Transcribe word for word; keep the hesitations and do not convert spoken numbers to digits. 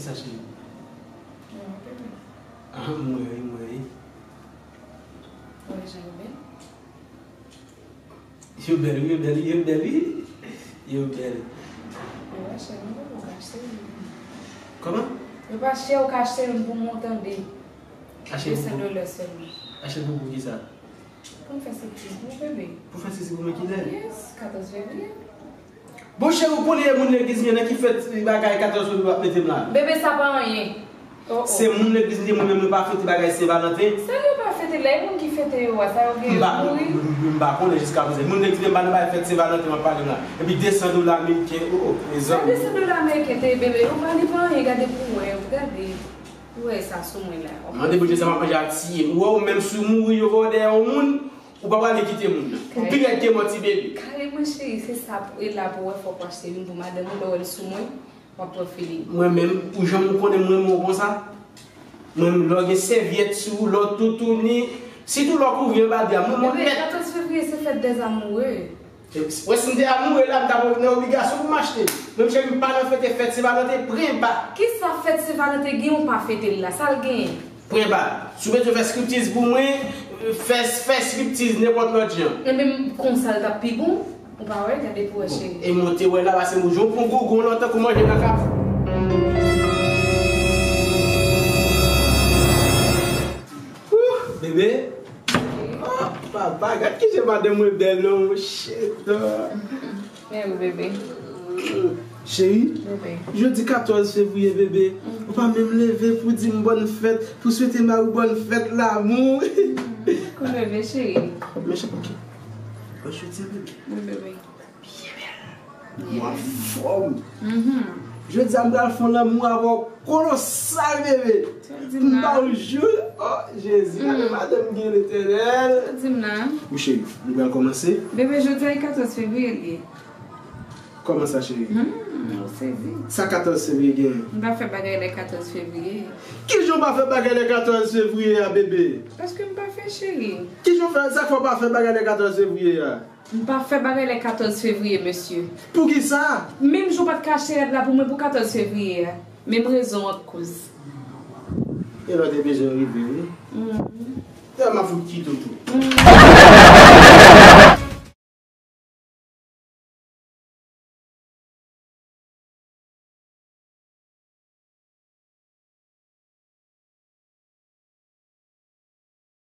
Sa cheri? Ah, mwen wi, mwen wi. Yo bèl wi, yo bèl wi, yo bèl wi. Yo bèl. Yo pa chè, non, ou ka achte youn. Kòman? Yo pa chè, ou ka achte youn pou mwen tande. Achte pou, desann dola sèlman. Achte pou, pou kisa? Pou m fè sipriz pou bebe. Pou fè sipriz pou mwen kilè? Yes, katòz fevriye. Bon, cheri, ou konnen e moun legliz m ye, nan ki fèt bagay katòz fevriye w ap mete m la? Bebe, sa pa anyen. Oh, oh. Se moun legliz m ye, mwen menm, nou pa fete bagay Sen Valanten. Sa yo pa fete la, e moun ki fete yo a, sa yo gen mouri? M pa, m, m, m pa konnen jiska prezan. Moun legliz m pa nan bagay fèt Sen Valanten w ap pale m la. Epi desann dola ameriken, oh, oh, mezanmi. Sa desann dola ameriken te, bebe, yo pa li pa anyen, gade pou wè, gade. Ou wè sa sou mwen la. Mande Bondye sa m ap manje a tiye m. Ou wè ou menm si w mouri, yo voye w dèyè yon moun, ou pa prale kite moun nan. Ou pi rèd ke mò ti bebe. Kare mwen cheri, se sa pou, e la pou wè fòk w achte youn pou madanm ou, lè w wè l sou mwen, w ap pran feeling. Mwen menm, ou janm ou konnen mwen renmen w konsa. Mwen menm, lè w gen sèvyèt sou ou, lè w toutouni, sitou lè w kouvri anba dra, mwen mwen mèt. Bebe, katòz fevriye se fèt dèzamoure. Wè, si m te amoure la, m t ap nan obligasyon pou m achte. Mwen, cheri, m pa nan fete fèt Sen Valanten, pren ba. Kisa fèt Sen Valanten gen ou pa fete l la? Sa l genyen? Pren ba. Si w bezwen fè striptiz pou mwen, fè, fè striptiz nenpòt lòt jan. Enben, konsa l t ap pi bon. Ou pa wè? Gade pou wè, cheri. E monte wè la, pase m jan w pran gougon lòt tankou manje nan kafou. Ouh, bebe. Oh, papa, gad kijan madanm mwen bèl non, monchè. Men wi, bebe. Cheri, bebe, jodi katòz fevriye, bebe, ou pa menm leve pou di m bòn fèt, pou swete mari w bòn fèt lamou. Kou leve, cheri. Men cheri, ok. Bòn fèt, bebe. Wi, bebe. Ou anfòm. Jodi a m pral fè yon lanmou avè w kolosal, bebe. Pou m ba w jou. Oh, Jezi, gade madanm gen Letènèl. Ou cheri, nou pral kòmanse? Bebe, jodi a e katòz fevriye l ye. Kòman sa, cheri? Hmm, ou sezi. Sa katòz fevriye genyen? M pa fè bagay lè katòz fevriye. Kijan w pa fè bagay lè katòz fevriye a, bebe? Paske m pa fè, cheri. Kijan w fè, sa k fè w pa fè bagay lè katòz fevriye a? M pa fè bagay lè katòz fevriye, mesye. Poukisa? Menm jan w pa t ka achte rad la pou mwen pou katòz fevriye a. Menm rezon an k koz. E lè w te bezwen rive, wi. Tèlman fout kite w tou.